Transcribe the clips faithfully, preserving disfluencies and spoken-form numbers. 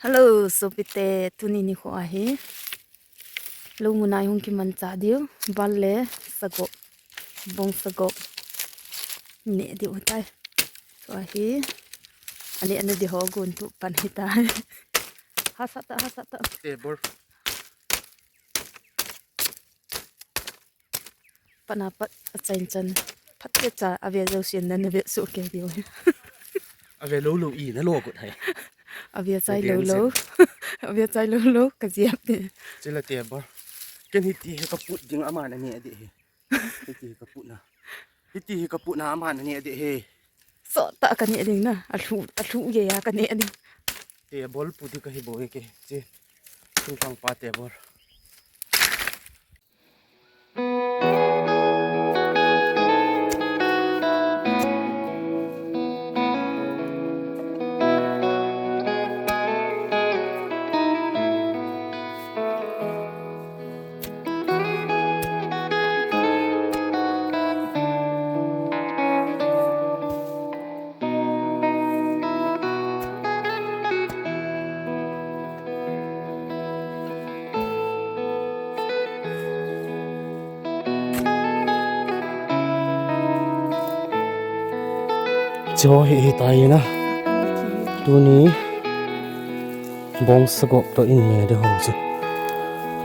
Hello, sopite, tuni nikho ahi. Lou mun a i hung kimanchah diu, bal le sagop, bong sagop. Neh diu tai. Chu ahi. Aneh nadiu ho gon tu pan hitai. Hahsa ta, hahsa ta. Table. Pat na pat achaina chan. Phat te cha ave jou sin na nave soh kei diu. Ave lou lou i nalo got hai. Ave chai lou lou. Ave chai lou lou ka jep te. Chule table. Ken hiti hi ka put ding, aman aneh ding hi. Hiti hi ka put na. Hiti hi ka put na, aman aneh ding hi. Sot ta ka neh ding na. Alhu, alhu ye ya ka neh ding. Table pu ding kahi bou e kei. Che. Thingphang pa table. Cho hi, hitai na. Tuni bong sagop toh in neh diu ho chu.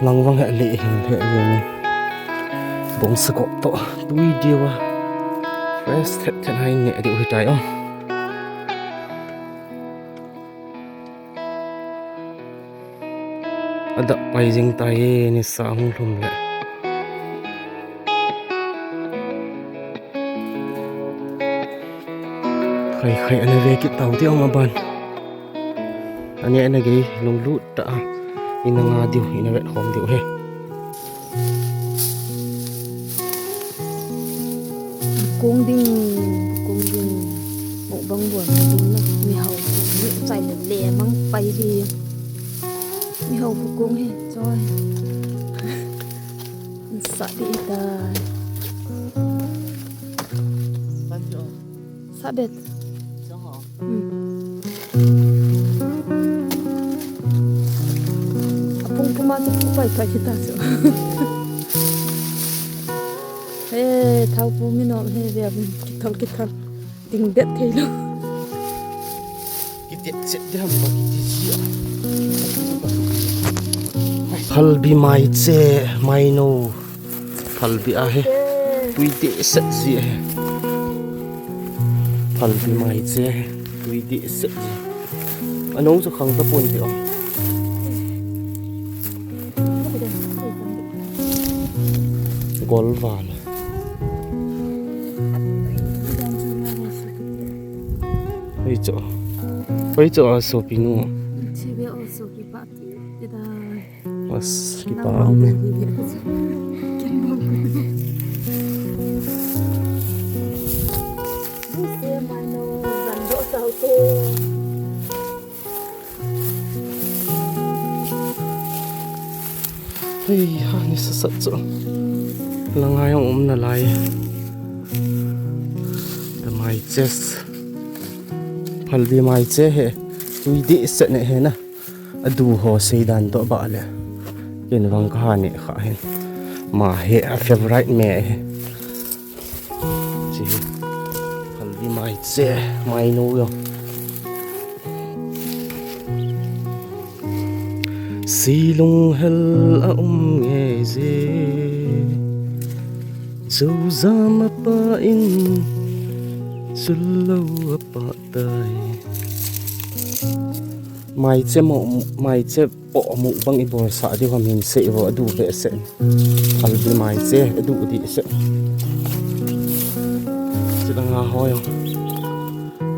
Lang vang he le hin he le ni. Bong sagop toh tui diu a. Fresh thet thet a in neh diu hitai o. Adah pai jing tai e, nisa hung lhum le. Khai khai ana ve kit tau ti ong aban. Aneh ana gei lunglut ta a. Ina nga diu, ina vet khom diu he. Kong ding, kong ding. Mukbang buan ding na. Mihao, mi chai le le mang pai di. Mihao kong he, choi. Sa di ta. Sa bet. Hmm. Apung puma chu pai pai kita chu. He, thau pu mi nom he ve a, kithol kithol. Ding det thei lou. Kiti chet de ham ba kiti sia. Phalbi maiche, maino. Phalbi ahi. Tui dehset ji ahi. Phalbi maiche. Tui dehset ji. Anung chu khang tapon ti o. Golval. Hoi cho. Hoi cho a sopi nu. Chibe o sopi pa ti da. Mas, kipa ume. Hei, ha, ni sasat chu. Langa jong um nalai. The maiches. Phalbi maiche he. Tui dehset ne he na. Adu ho seidan toh bah le. Ken vang kaha ne kha hin. Ma he a favorite me he. Chi. Phalbi maiche, maino jong. Silung hel a um nge je. Chujam a pa in. Chulou a pa tai. Maiche mo, maiche po mukbang i bolsah diu ham hin sei vo, adu behseh. Phalbi maiche, adu dehset. Chulanga ho jong.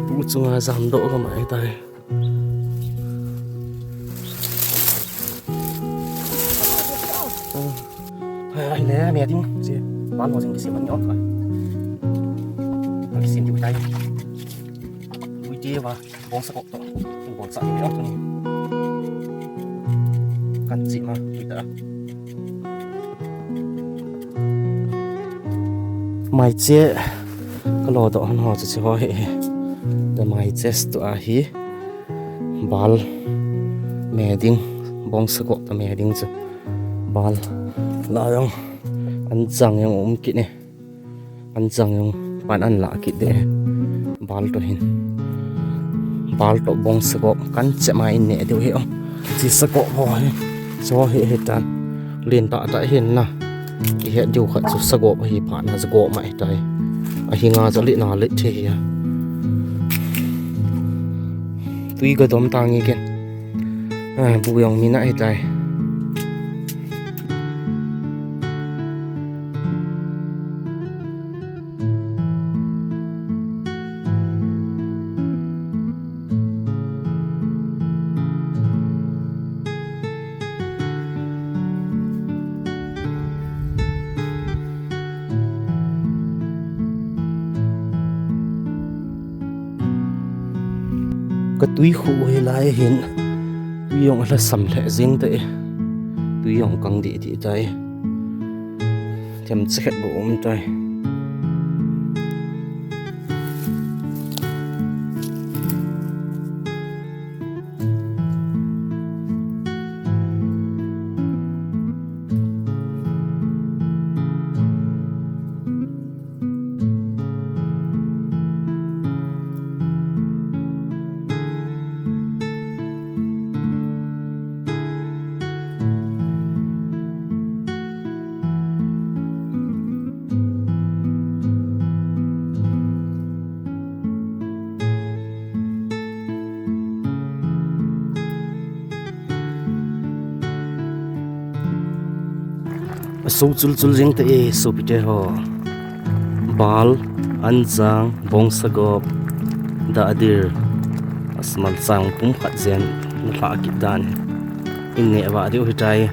Bu chunga jamdoh gam ahitai. Hai, hai le, me ding, che. Ban ho jing kisem ani o. Kisem diu tai. Ui, te va. Bong sagop toh. Bong sa ni. Kan chi ma, kita. Maiche, kalo toh han ho chu chi ho he. The maiches toh ahi. Bal. Me ding, bong sagop ta me ding chu. Bal la jong, anjang jong um kit ne. Anjang jong pan an la kit de. Bal to hin. Bal to bong sagop kan che ma in ne deu hi o. Chi sagop ho hi. So hi hi tan. Lin ta ta hin na. Ihet diu khat chu sagop ahi phat na sagop mah ahitai. Ahi nga chu alih na lih thei hi a. Tui ka dom tang i ken. Ah, bu jong min ahitai. Ka tui khu hi lai hin, tui jong ala sam lheh jeng tai. Tui jong kang dih dih tai. Themcha khat bou um tai. Aso chul chul jeng tai e, sopite ho. Bal, anjang, bong sagop, dahdir, asmal chang pum khat jen, na lha kit dan. In neh vah diu hitai.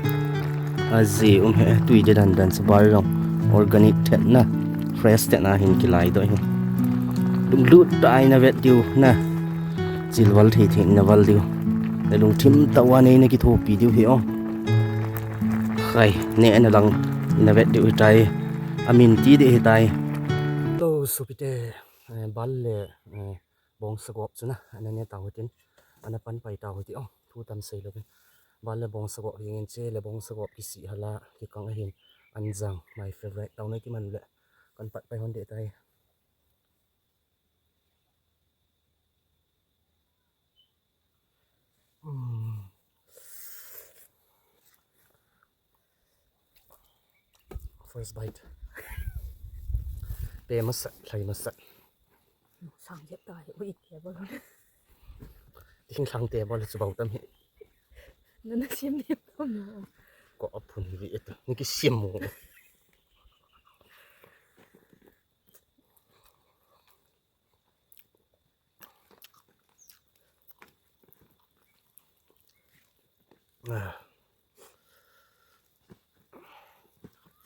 Aji um hi, tui de dan dan chu bal jong. Organic thet na, fresh thet na hin kilai doh hi. Lunglut tah a ina vet diu na. Chilval thei thei ina val diu. Na lungthim tah uva nei na kithopi diu hi o. Khai, neh na lang ina vet diu hitai. Amin ti ding hitai. To sopite, eh, bal le, eh, bong sagop chu na, ana ne tau hitin, ana pan pai tau hiti o, thu tam sei louvin. Bal le bong sagop hi ngen che le bong sagop kisih hala, kikang ahin, anjang, my favorite tau na kiman le, kan pat pai hon ding tai. Hmm. First bite. Pe masa, lhai masa. Sang jep ta hi, ui, table. Thingthang table chu bou tam hi. Nana siam ni tam no. Ko aphun vi eto. Ni kisiam mo. Ah.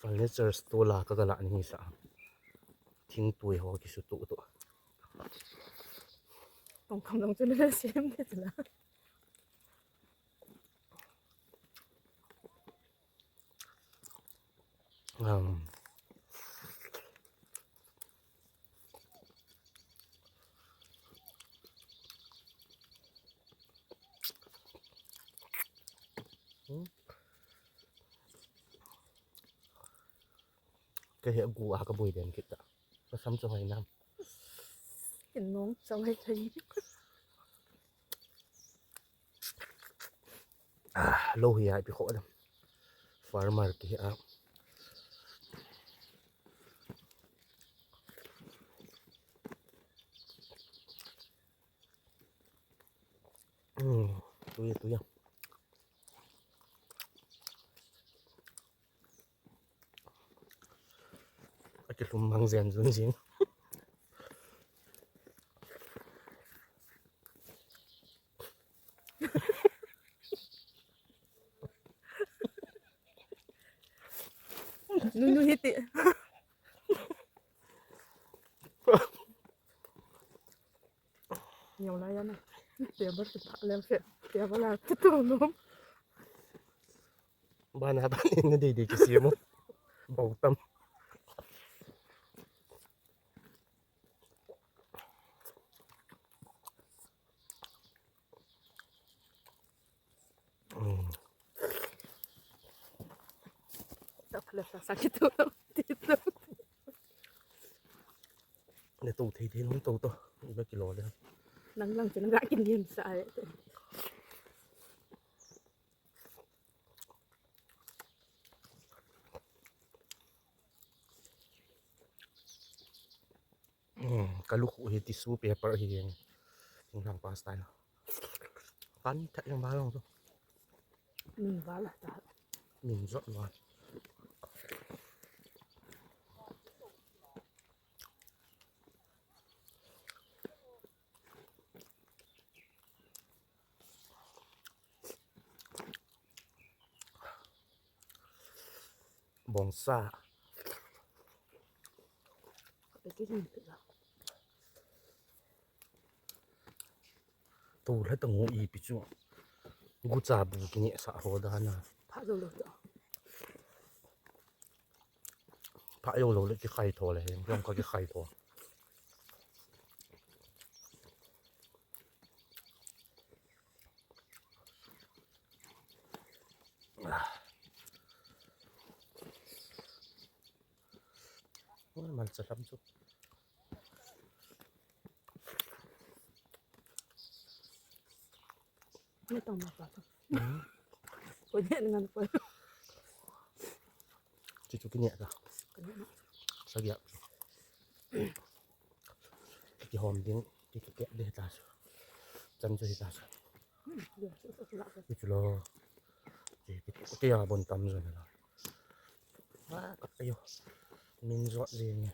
Furniture store la ka gala ni sa. Thingtui ho kisu tu tu. Tongkham jong chu nana siam ni chu la. Um. Ka he gu a ka bui den kit ta. Ka sam chu hoi nam. Kin nong chau hei thei. Ah, lo hi ai pi kho dam. Farmer ki a. Hmm, tu ya, tu ya. Aki lum mang zen zun zin. Nunu hiti. Neo la ya na. Table ki pha lem se. Table la ki tu nom. Bana bani na dei dei ki siam mo. Bou tam. Kala sa sa kito. Tito. Ne to thei thei nung to to. Iba kilo le. Nang lang chu nang ga kin yin sa ai. Hmm, ka lukhu hi tissue paper hi jeng. Sing lang pa style. Kan that jeng ba long to. Min val ta. Min jot val. Bongsa. Eki hin pila. Tu lha ta ngu ipi chu. Gucha bu kini sa ho da na. Pha zo lo to. Pha zo lo le kikhai tho le, jong ka kikhai tho. Mal cha lam chu. Ni tong ma pa. Hmm. Ko ni ngan ko. Chi chu kini ka. Kini na. Sa gya. Kihom ding, kikeh de ta. Chan chu hi ta. Hmm, ya, chu chu la. Ki chu lo. Ki ki ki ya bon tam jo na. Wa, ka yo. Min jo je ni.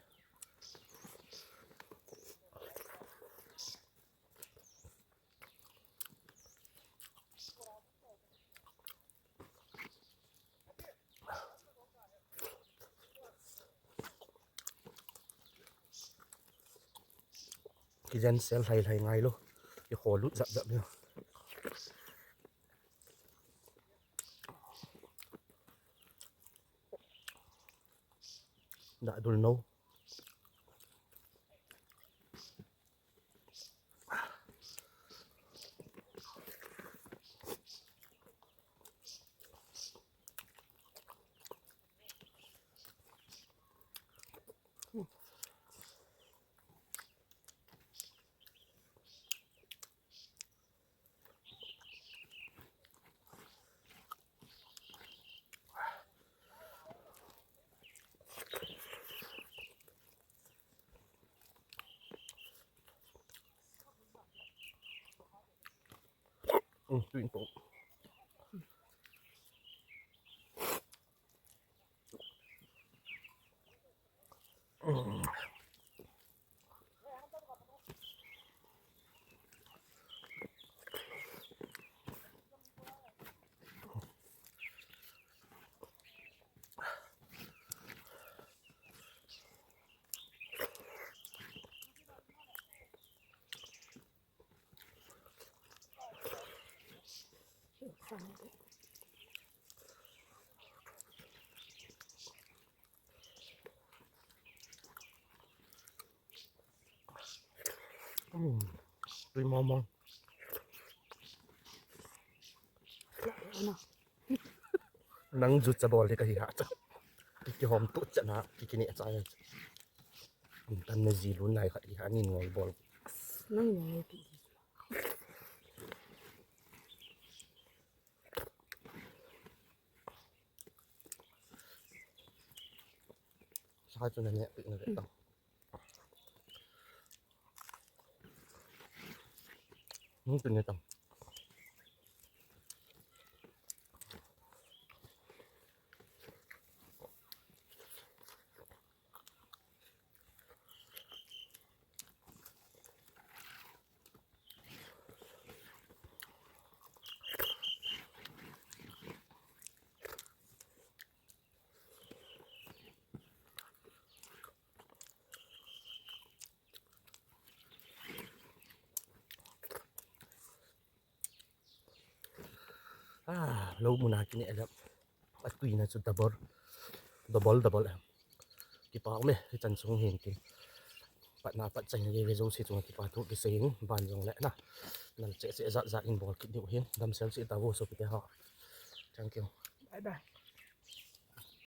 Kijen sel hlai hlai ngai lo. Kikho lut jap jap lo. Dah dul no. Tui mong mong. Nang ju cha bol de ka hi ha cha. Ki ki hom tu cha na, ki ki ne cha ya. Tam na ji lun lai khat hi ha nin ngol bol. Nang ngol pi. Sa chu na ne pi na le ta. Nung tin ne ta. Ah, lou muna kine leh. Atui na chu double. Double, double em. Kipa me, hichan sung hin ki. Pat na pat chang ye ve jo si chung kipa thu kisei in ban jong le na. Nal che che ja ja in bol kit diu hin. Damsel si ta vo sopite ho. Thank you. Bye bye.